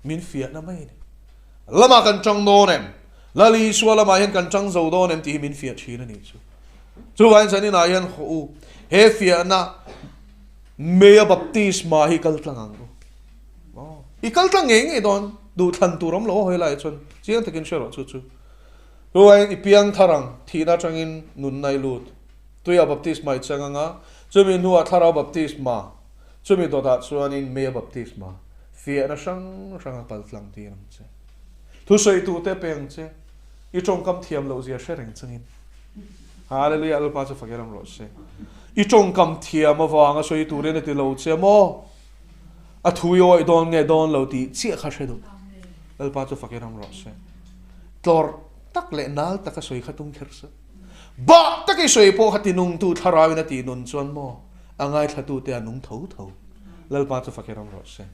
Min fiahna mai a ni. Lamah kan chang dawn em? Lal Isua lamah hian kan chang zo dawn em tih hi min fiah thin a nih chu. Chuvangin zaninah hian haw u, he fiahna Meia baptisma hi kal tlang ang u. I kal tlang ngei ngei dawn, duhthlan tur awm lo a hawi lai chuan chiang takin hre rawh chu chu. Chuvangin i piang thar ang, thihna atangin nunna i lut. Tuia baptisma i chang anga, chumi hnuah thlarau baptisma, chumi dawtah chuanin Meia baptisma. Fiahna hrang hrang a kal tlang tir ang che. Thusawitute pe ang che. I tawngkam thiam loh zia hre reng chungin. Hallelujah Lalpa chu fak eram rawh se. I tawngkam thiam avanga sawi turin a ti lo che maw? A thu i awih dawn nge dawn lo tih chiah kha hre duh. Lalpa chu fak eram rawh se. Tlawrh tak leh nal taka sawi kha tum kher se. Bah tak i sawi pawh kha tinungtu thlarauin a tih nun chuan maw? A ngaithlatute a nung tho tho. Lalpa chu fak erawh rawh se.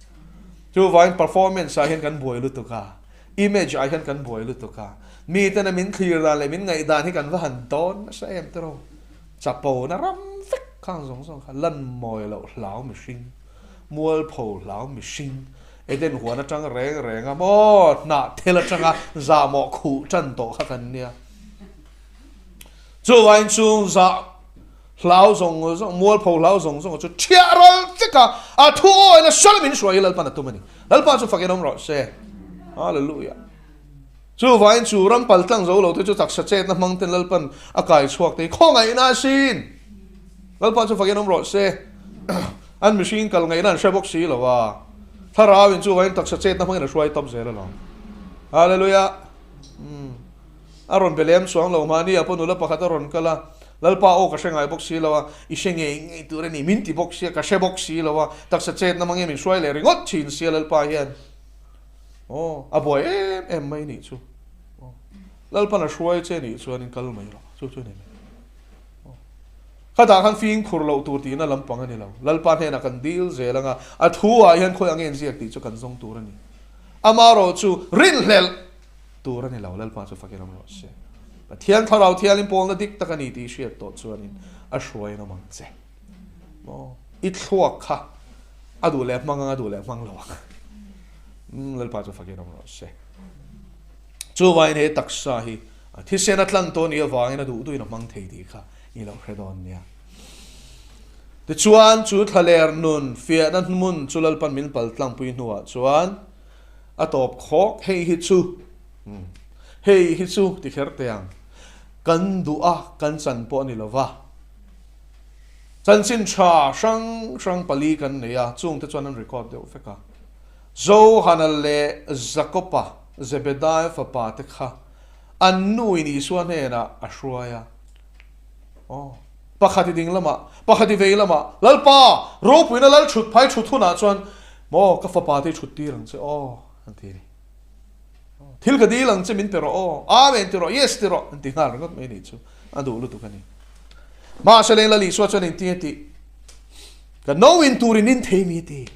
Chuvangin performance ah hian kan buai lutuk a, image ah hian kan buai lutuk a, miten a min thlir dan leh min ngaih dan hi kan va han dawn nasa em te rawh. Chapo na ram vek khang zawng zawng kha lan mawi loh hlau mihring, mualpho hlau mihring, Eden huan atang reng reng a maw hnah thel atanga zahmawh khuh tan tawh kha kan nia. Chuvangin chung zah Hlau zawng zawng, mualpho hlau zawng zawng chu ṭhiah ral vek a, a thu awina hralh min hruai hi Lalpan a tum a ni. Lalpa chu fakin awm rawh se. Hallelujah. Chuvangin chu ram pal tlang zo lo te chu taksa chetna hmang ten Lalpan a kai chhuak te hi khawngaihna a sin. Lalpa chu fakin awm rawh se. An mihring kal ngaihna an hre bawk si lo a. Thlarau in chuvangin taksa chetna hmangin a hruai tawp zel alawm. Hallelujah. A rawn be lem chuang lo. Mahni ah pawh nula pakhat a rawn kal a, Lalpa aw ka hre ngai bawk si lo a, i hre ngei ngei tur a ni, min ti bawk sia, ka hre bawk si lo a, taksa chetna mange min hruai leh ringawt thin sia Lalpa hian. Aw, a buai em em mai nih chu. Aw, Lalpan a hruai che nih chuanin kal mai rawh, chu chu a ni mai. Aw, khatah khan fimkhur loh tur tihna lampang a ni lo. Lalpa hnenah kan dil zel anga, a thu ah hian khawi ang nge inziak tih chu kan zawng tur a ni. Amaherawhchu rinhlelh. Tur a ni lo, Lalpa chu fakin awm rawh se. Pathian Thlarau Thiangin pawlna dik tak a ni tih hriat tawh chuanin a hruaiin awm ang che. Maw? I thluak kha a duh leh hmang ang, a duh leh hmang lo ang. Umm, Lalpa chu fakin awm rawh se. Chuvangin he taksa hi thisen a tlan tawh nih avangin a duh duhin a hmang thei tih kha i lo hre dawn nia. Tichuan, chu thlaler nun fiahna hmun chu Lalpan min pal tlangpui hnuah chuan a tawp khawk, Hei hi chu, hei hi chu ti kher teh ang, kan duh a, kan chan pawh a ni lo va. Chanchin tha hrang hrang pali kan nei a, chungte chuan an record deuh vek a. Johana leh Jakoba, Zebedaia fapa te kha an nuin Isua hnenah a hruai a. Aw, pakhat i ding lamah, pakhat i vei lamah, Lalpa, ropuina lal thut phai thut hunah chuan maw ka fapa te i thut tir ang che aw, an ti a ni. Thil ka dil ang che min pe rawh aw, Amen ti rawh, Yes ti rawh, an ti nghal ringawt mai a nih chu, a duh lutuk a ni. Mahse leng Lal Isua chuan engtin a tih? Ka no in turin in thei mi a ti.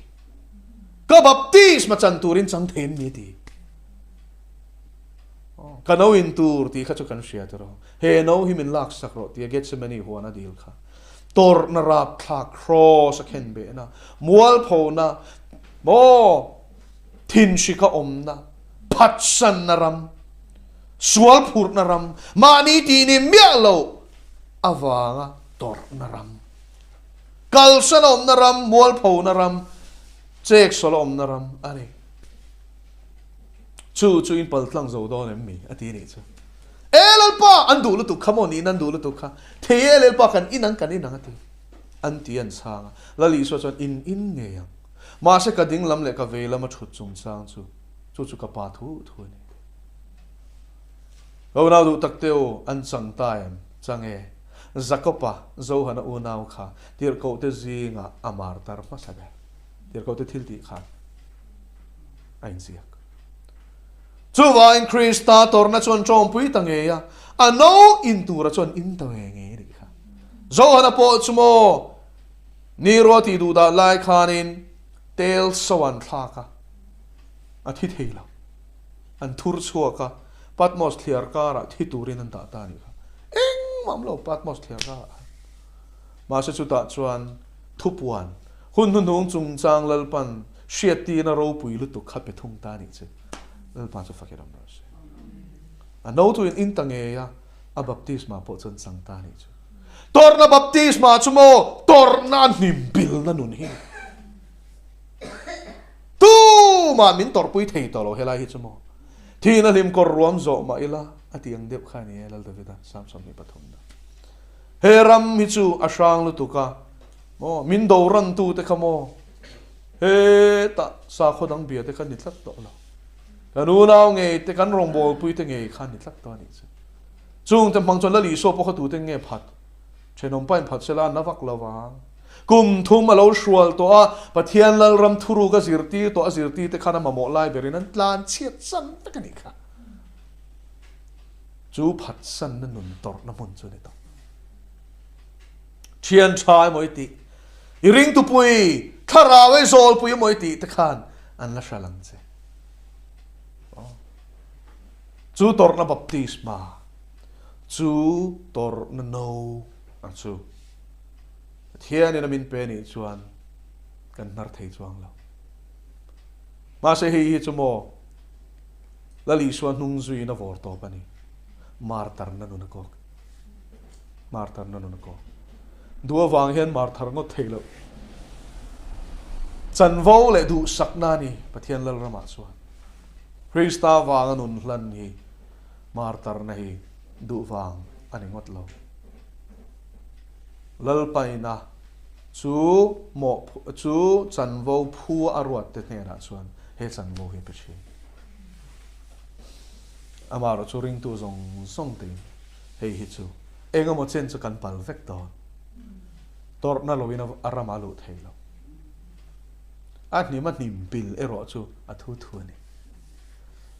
Ka baptisma chan turin chang thei mi a ti. Ka no in tur tih kha chu kan hria tiraw. He no hi min lak sak rawh tia Gethsemane huan a dil kha. Tawrhna rapthlak kraws a khen behna, mualphona, maw thinhrika awmna, phatsanna ram, sual phurhna ram, mahni tih ni miah loh avanga tawrhna ram, kalsan a awmna ram, mualphona ram, cheksawl a awmna ram a ni. Chu chu in pal tlang zo dawn em mi? A ti nih chu. E Lalpa! An duh lutuk kha maw niin an duh lutuk kha. Thei e Lalpa kan in ang kan in ang a ti. An ti an chhang a. Lal Isua chuan in in ngei ang. Mahse ka ding lam leh ka vei lama thut chungchang chu, chu chu ka pa thu thu a ni. Ka unau duh tak te u, an chang ta em? Chang e. Jakopa, Johana unau kha tirhkohte zingah a martar hmasa ber. Tirhkohte thil tih khan a inziak. Chuvangin Krista tawrhna chuan tawngpui ta ngei a, a no in tura chuan in ta ve ngei a nih kha. Johana pawh chu maw ni ruah tih duh dah lai khanin tel so an thlak a, a thi thei lo. An thur chhuak a, Patmos thliar karah thi turin an dah ta a nih kha. Engmah awm lo Patmos thliar karah khan. Mahse chutah chuan thupuan Hun hnuhnung chungchang Lalpan hriattirna ropui lutuk kha pe thung ta nih chu Lalpa chu fakin awm rawh se. A notuin in ta ngei a, a baptisma pawh chuan chang ta nih chu. Tawrhna baptisma chu maw tawrhna a hnim bilna nun hi. Tumah min tawrhpui thei tawh lo helai hi chu maw. Thihna hlim kawr ruam zawh mah ila a ti ang deuh kha a ni e Lal Davida Psalm 23. He ram hi chu a hrang lutuk a, Maw, min do rantute kha maw, hetah sakhaw dang bia te kha ni tlat tawh lo. Kan unau ngei te, kan rawngbawlpui te ngei kha ni tlat tawh a nih chu. Chungte hmang chuan Lal Isua pawh kha tute nge phat? Thenawm pain phat sela a na vak lo vang. Kum thum a lo hrual tawh a, Pathian Lalram thuruk a zirtir tawh a zirtir te khan a mamawh lai berin an tlan chhiat san vek a nih kha. Chu phatsanna nun tawrhna hmun chu a ni tawh. Thian tha emaw i tih, i ringtupui, thlarau ei zawlpui emaw i tih te khan an la hral ang che. Chu tawrhna baptisma, chu tawrhna no a chu Pathianin a min pe nih chuan kan hnar thei chuang lo. Mahse hei hi chu maw Lal Isua hnung zuiin a vawr tawp a ni. Martarna nun a kawk. Martar na nun a kawk. Duh avang hian marthar ngawt thei loh. Chanvo leh duhsakna a ni Pathian Lalramah chuan. Krista vanga nun hlan hi martarna hi duh vang a ni ngawt lo. Lalpaina chu mawh chu chanvo phu a ruat te hnenah chuan he chanvo hi a pe thin. Amaherawhchu chu ringtu zawng zawng tein Hei hi chu eng emaw chen chu kan pal vek dawn. Tawrhna loin a ramah a luh thei lo. A hnim a hnim bil erawh chu a thu thu a ni.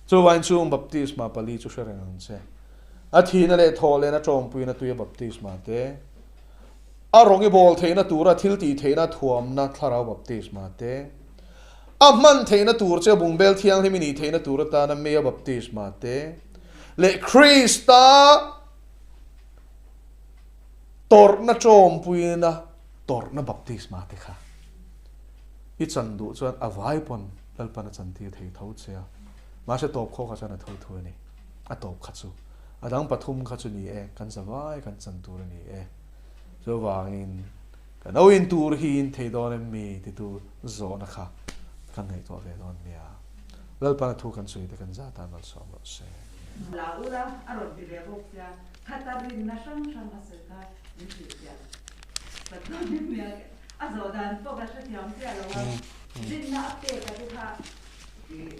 Chuvain chung baptisma pali chu hre reng ang che. A thihna leh thawhlehna tawngpuina tuia baptisma te, a rawng i bawl theihna tura thil tih theihna thuamna thlarau baptisma te, a hman theihna tur che bungbel thianghlim i nih theihna tur atana meia baptisma te, leh Krista tawrhna tawmpuina tawrhna baptisma te kha i chan duh chuan a vai pawn Lalpan a chantir thei tho che a, mahse tawp khaw kha chuan a tho thu a ni. A tawp kha chu a dang pathum kha chu ni e, kan zavai kan chan tur a ni e. Chuvangin. Ka no in tur hi in thei dawn em mi? Titu zawhna kha kan ngaihtuah ve dawn nia. Lalpana thu kan sawi te kan za tan malsawm rawh se. La ula a rawn ti ve bawk sia, khata rinna hrang hrang a sawi kha min hrilh fiah ka dawn em nia, a zawh dan pawh ka hrethiam chiah lo a, rinna a pek a te kha ih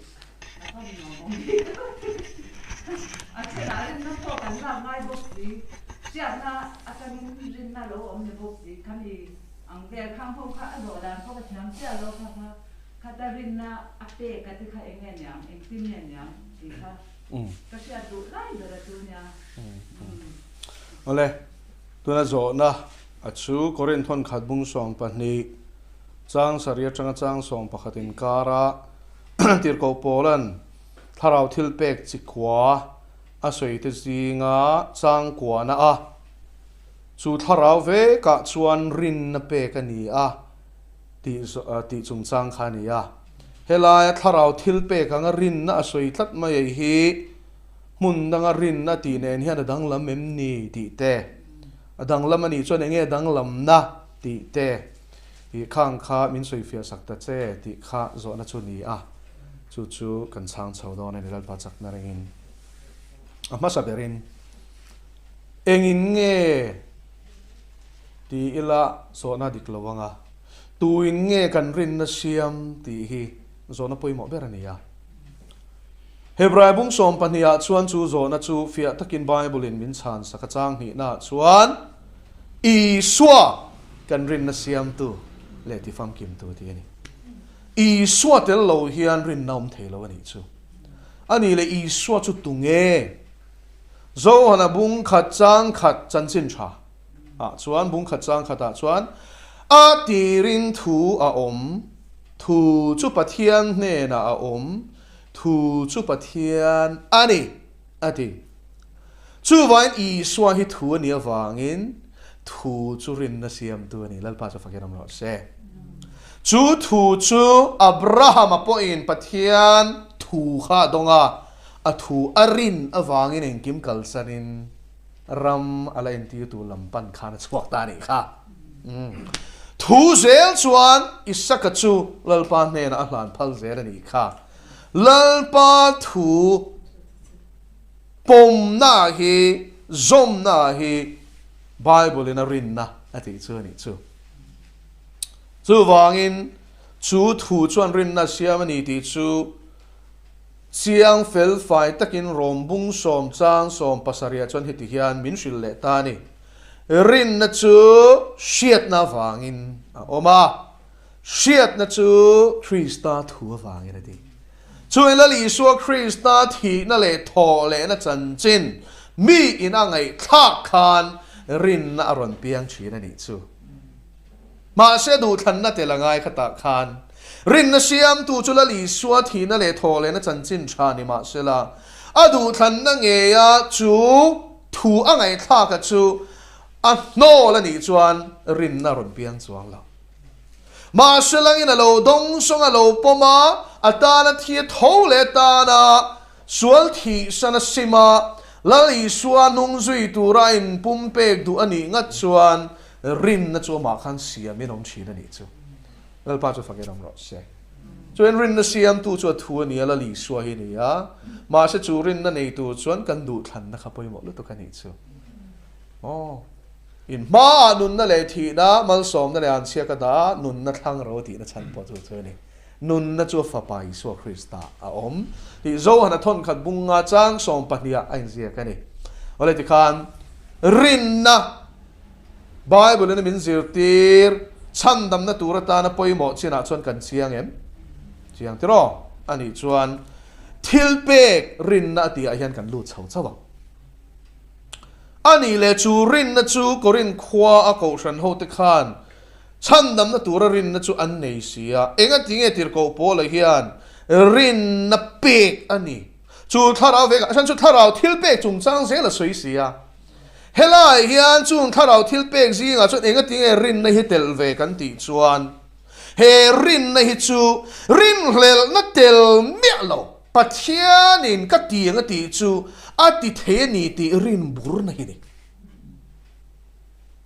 a va nuam awm bik lo a thenah rinna pawh kan lak ngai bawk si, hriatna atangin rinna lo awm ni bawk si, khami ang vel khang ho kha a zawh dan pawh ka thiam chiah lo kha kha. Khata rinna a pek a ti kha eng nge niang, engtin nge niang tih kha ka hriat duh lai ber a chu nia. Awle, tuna zawhna a chu Korinth thawnkhat bung 12 chang sarih atanga chang 11 inkara Tirhkoh Paula'n thlarau thil pek chi kua a sawi te zinga chang kuahna a chu thlarau vekah chuan rinna pek a ni a. Tih tih chungchang kha a ni a. Helaia thlarau thil pek anga rinna a sawi tlat mai ei hi hmun danga rinna tih nen hian a danglam em ni tih te, a danglam a nih chuan enge a danglamna tih te ih khang kha min sawi fiah sak ta che tih kha zawhna chu a ni a. Chu chu kan chhang chho dawn a ni Lalpa chakna ringin a hmasa berin engin nge Ti ila zawhna dik lo anga tuin nge kan rinna siam tih hi zawhna pawimawh ber a ni a. Hebrai bung 12 ah chuan chu zawhna chu fiah takin Bible in min chhan sak a chang hnihna ah chuan Isua kan rinna siamtu leh tifamkimtu tih a ni. Isua tel lo hian rinna awm thei lo a nih chu. A nih leh Isua chu tunge? Johana bung khat chang khat chanchin tha. Ah chuan bung khat chang khatah chuan a tirin thu a awm, thu chu Pathian hnenah a awm, thu chu Pathian a ni, a ti. Chuvain Isua hi thu a nih avangin thu chu rinna siamtu a ni, Lalpa chu fakin awm rawh se. Chu thu chu Abrahama pawhin Pathian thu kha a dawng a, a thu a rin avangin engkim kalsanin Ram a la entir tur lam pan khan a chhuak ta a nih kha. Thu zel chuan Isaka chu Lalpa hnenah a hlan phal zel a nih kha. Lalpa thu pawmna hi, zawmna hi Bible in a rinna a tih chu a nih chu. Chuvangin chu thu chuan rinna a siam a ni tih chu Chiang fel fai takin Rom bung sawm chang 17 ah chuan heti hian min hrilh leh ta a ni. Rinna chu hriatna avangin a awm a, hriatna chu Krista thu avangin a ti. Chuan Lal Isua Krista thihna leh thawh lehna chanchin mi in a ngaihthlak khan rinna a rawn piang thin a nih chu. Mahse duhthlanna tel a ngai khatah khan rinna siamtu chu Lal Isua thihna leh thawhlehna chanchin tha ni mahsela a duhthlanna ngeia chu thu a ngaihthlaka chu a hnawl a nih chuan rinna a rawn piang chuang lo. Mahse langin a lo dawng sawng a lo pawm a, a tana thi a tho leh tana Sual thihsan a sim a, Lal Isua hnung zui tura a inpumpek duh a nih ngat chuan rinna chu amah khan siamin awm thin a nih chu. Lalpa chu fakin awm rawh se. Chuan rinna siamtu chu a thu a ni a, Lal Isua hi a ni a, mahse chu rinna nei tur chuan kan duhthlanna kha pawimawh lutuk a nih chu. Aw, in hmaah nunna leh thihna, malsawmna leh anchhia ka dah a, nunna thlang ro tihna chhan pawh chu chu a ni. Nunna chu a Fapa Isua Krista a awm tih Johana thawnkhat bunga chang 12 ah a inziak a ni. Awle tikhan rinna Bible in a min zirtir chhandamna tur atana pawimawh chinah chuan kan chiang em? Chiang tiraw? Anih chuan thil pek rinna a tihah hian kan lut chho chauh ang. Anih leh chu rinna chu Korinth khua a kohhran hote khan Chhandamna tura rinna chu an nei si a, engati nge tirhkoh Paula hian rinna pek a ni? Chu thlarau vekah chuan chu thlarau thil pek chungchang zel a sawi si a. Helaiah hian chung thlarau thil pek zingah chuan engati nge rinna hi telh ve kan tih chuan, he rinna hi chu rinhlelhna tel miah lo, Pathianin ka ti ang a tih chu a ti thei a ni tih rinburna hi a ni.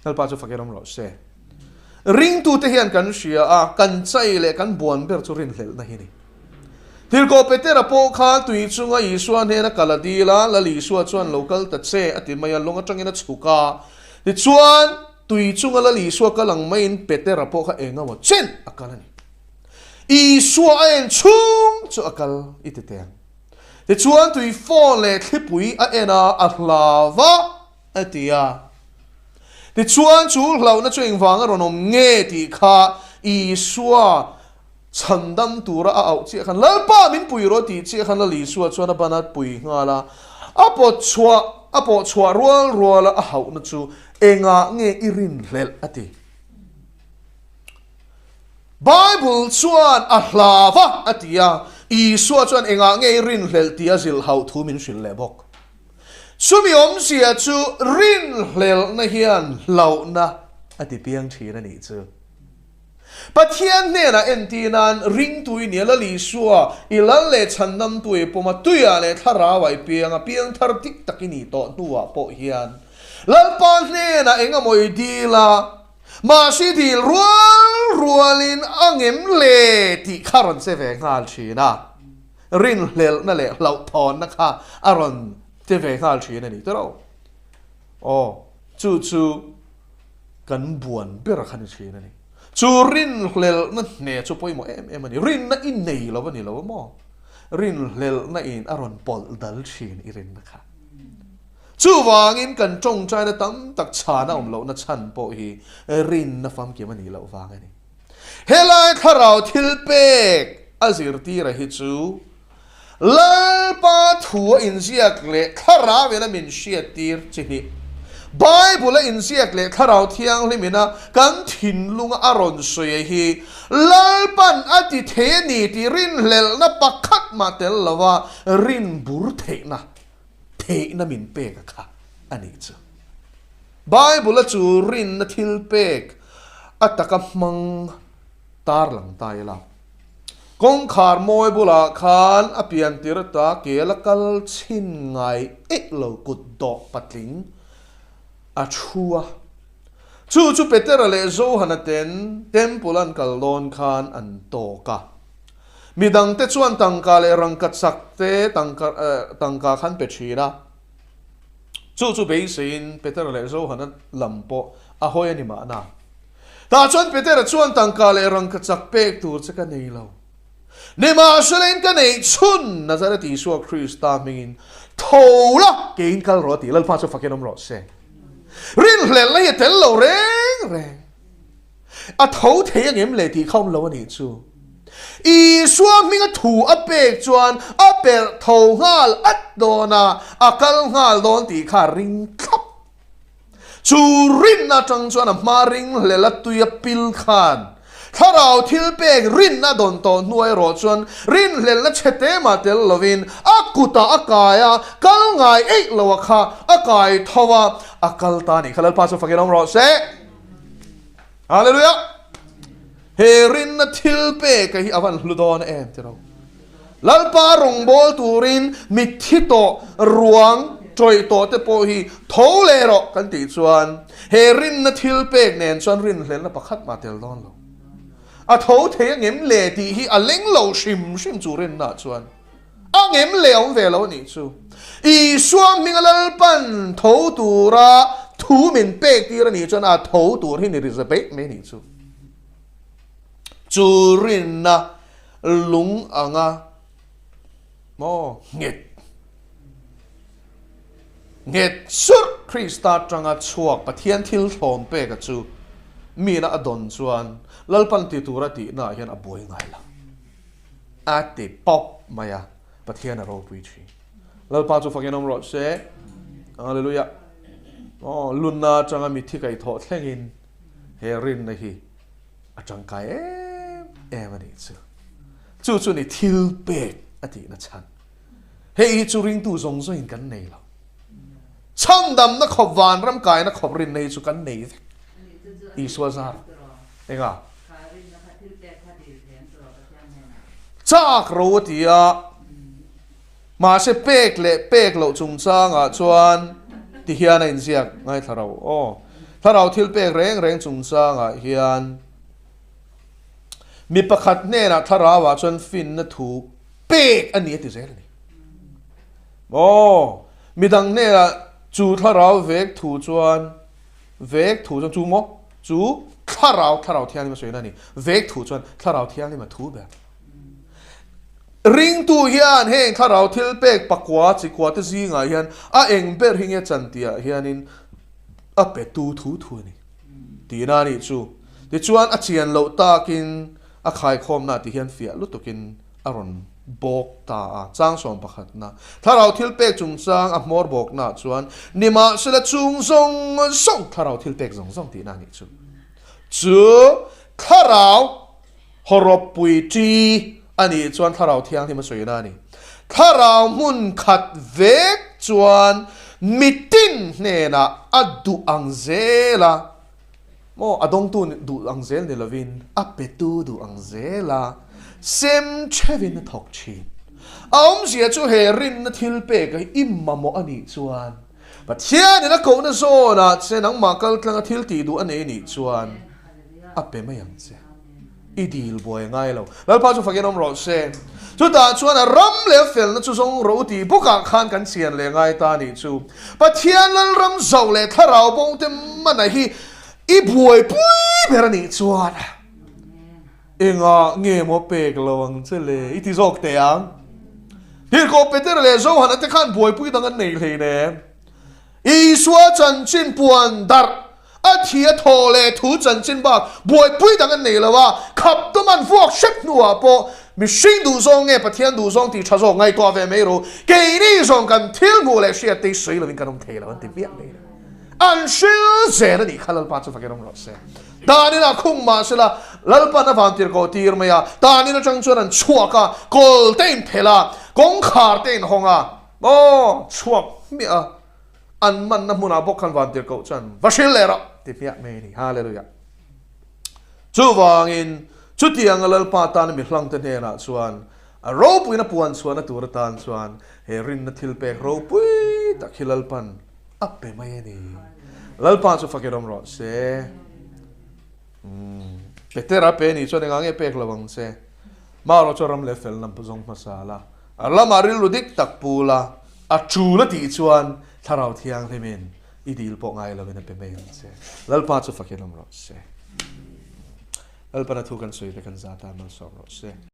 Lalpa chu fakin awm rawh se. Ringtute hian kan hria a, kan chai leh kan buan ber chu rinhlelhna hi a ni. Tirhkoh Petera pawh kha tui chunga Isua hnena kal a dil a, Lal Isua chuan lo kal ta che a ti mai a, lawng atangin a chhuk a. Tichuan, tui chunga Lal Isua kal ang maiin Petera pawh kha eng emaw chen a kal a ni. Isua a en chhung chu a kal i ti teng. Tichuan, tui fawn leh thlipui a en a, a hlau va a ti a. Tichuan, chu hlauhna chu engvanga rawn awm nge tih kha Isua Chhandam tura a auh chiah khan, Lalpa min pui rawh tih chiah khan Lal Isua chuan a ban a pui nghal a, a pawt chhuah a pawh chhuah rual ruala a hauhna chu engah nge i rinhlelh a ti. Bible chuan a hlau a a ti a, Isua chuan engah nge i rinhlelh tih a zilh hauh thu min hrilh leh bawk. Chumi awmzia chu rinhlelhna hian hlauhna a ti piang thin a nih chu. Pathian hnenah entir nan ringtu i nia Lal Isua, i lal leh chhandamtu i pawm a, tuiah leh thlarauah i piang a, piangthar dik tak i nih tawh hnuah pawh hian Lalpa hnenah eng emaw i dil a, mahse dil rual rualin a ngem le tih kha rawn che ve nghal thin a, rinhlelhna leh hlauhthawnna kha a rawn che ve nghal thin a ni tawh. Aw, chu chu. Kan buan ber kha ni thin a ni. Chu rinhlelhna hne chu pawimawh em em a ni. Rinna i nei lo a ni lo maw? Rinhlelhna in a rawn pawlh dal thin i rinna kha. Chuvangin kan tawngtaina tam tak chhana awm lohna chhan pawh hi rinna famkim a nih loh vang a ni. Helai thlarau thil pek a zirtira hi chu Lalpa thu a inziak leh thlarau in a min hriattir chi hnih. Bible a inziak leh thlarau thianghlim in a kan thinlunga a rawn sawi hi Lalpan a ti thei a ni tih rinhlelhna pakhat mah tel lova rin bur theihna theihna min pek a kha a nih chu. Bible a chu rinna thil pek a taka hmang tarlang ta ila. Kawngkhar mawi bulah khan a pian tir ta kel a kal chhin ngai eih lo kut dawh patling a thu a. Chu chu Petera leh Johana ten Temple an kal dawn khan an tawk a. Midangte chuan tangka leh rangka chak te tangka tangka khan pe thin a. Chu chu beiseiin Petera leh Johana lam pawh a hawi a ni mahna. Tah chuan Petera chuan tangka leh rangkachak pek tur che ka nei lo. Nimahselain ka neih chhun Nazareth Isua Krista hmingin tho la keiin kal rawh a ti. Lalpa chu fakin awm rawh se. Rinhlelhna hi a tel lo reng reng. A tho thei angem le tih kha awm lo a nih chu. Isua hminga thu a pek chuan a perh tho nghal at dawn a, a kal nghal dawn tih kha a ring thlap. Chu rinna atang chuan a hma ringhlel a tui a pil khan thlarau thil pek rinna dawn tawh hnuai erawh chuan rinhlelna chhe te mah tel lovin a kutah a kai a, kal ngai eih lo a kha a kai tho a, a kal ta a nih kha. Lalpa chu fakin awm rawh se. Hallelujah! He rinna thil pek hi a van hlu dawn em tiraw? Lalpa rawngbâwl turin mitthi tawh, ruang ṭawih tawh te pawh hi tho leh rawh kan tih chuan he rinna thil pek nen chuan rinhlelna pakhat mah tel dawn lo. A tho thei a ngem le tih hi a leng lo hrim hrim chu rinnaah chuan a ngem le a awm ve lo a nih chu. Isua hminga Lalpan tho tura thu min pek tir a nih chuan a tho tur hi ni ri za beih mai a nih chu. Chu rinna lung anga maw nghet nghet surh Krista atanga chhuak Pathian thil thlawm peka chu mina a dawn chuan Lalpan ti tura tihna ah hian a buai ngai lo a ti pawp mai a, Pathian a ropui thin. Lalpa chu fakin awm rawh se. Hallelujah. Aw lunna atanga mitthi kaihthawh thlengin he rinna hi a tangkai em em a nih chu. Chu chu ni thil pek a tihna chhan. Hei hi chu ringtu zawng zawngin kan nei lo. Chhandamna khawp vanram kaina khawp rinna hi chu kan nei vek. Isua zar. Enga? Chak ro a ti a. Mahse pek leh pek loh chungchangah chuan ti hian a inziak ngaithla ro aw. Thlarau thilpek reng reng chungchangah hian mi pakhat hnenah thlarauah chuan finna thu pek a ni a ti zel a ni. Aw, midang hnenah chu thlarau vek thu chuan vek thu chuan chu maw? Chu thlarau, thlarau thianghlim a sawina a ni. Vek thu chuan thlarau thianghlim a thu ber. Ringtu hian heng thlarau thil pek pakua chikua te zingah hian a eng ber hi nge chan tihah hianin a petu thu thu a ni tihna a nih chu. Tichuan a chian loh takin a khaikhawmna ti hian fiah lutukin a rawn bawk ta a. Chang sawm pakhatna thlarau thil pek chungchang a hmawr bawknaah chuan nimahsela chung zawng zawng thlarau thil pek zawng zawng tihna a nih chu. Chu thlarau Hawrawppui ṭi a nih chuan Thlarau Thianghlim a sawina a ni. Thlarau hmun khat vek chuan mitin hnenah a duh ang zel a, maw a dawngtu duh ang zel ni lovin a petu duh ang zel a, sem ṭheuhin a thawk ṭhin. A awmzia chu he rinna thil pek hi i mamawh a nih chuan Pathianin a kohna zawnah che nangmah kaltlanga thil tih duh a nei nih chuan a pe mai ang che. I dil buai ngai lo. Lalpa chu fakin awm rawh se. Chutah chuan a ram leh a felna chu zawng ro tih bawkah khan kan chian leh ngai ta nih chu. Pathian Lalram zoh leh thlarau bawngte mana hi i buaipui ber a nih chuan engah nge maw pek lo ang che le i ti zawk teh ang. Tirhkoh Peter leh Johana te khan buaipui dang an nei hleinem. Isua chanchin puan darh A thi a thaw leh thu chanchin bak buaipui dang an nei lo a, khap tum an vuak hrep hnuah pawh mihring duhzawng nge Pathian duhzawng tih tha zawk ngaihtuah ve mai ru, keini zawng kan thil hmuh leh hriat te hi sawi lovin kan awm thei lo an ti hmiah mai lo. An hril zel a nih kha Lalpa chu fakin awm rawh se. Tanin a khung mah sela Lalpan a van tir kawh tir mai a, tanin atang chuan an chhuak a, kawl te in phelh a, kawngkhar te in hawng a, aw chhuak hmiah a. An manna hmunah bawk khan vantirhkoh chuan va hril leh rawh ti hmiah mai a ni. Hallelujah. Chuvangin chutianga Lalpa tana mi hlangte hnenah chuan a ropuina puan chhuahna tur atan chuan he rinna thilpek ropui tak hi Lalpan a pe mai a ni. Lalpa chu fakin awm rawh se. Petera pe ni chuan engah nge pek lo ang che? Marawh chu ram leh fel lam zawng hmasa la, a lamah rilru dik tak pu la, A tul a tih chuan Thlarau Thianghlimin i dil pawh ngai lovin a pe mai ang che. Lalpa chu fakin awm rawh se. Lalpana thu kan sawi te kan zat a, malsawm rawh se.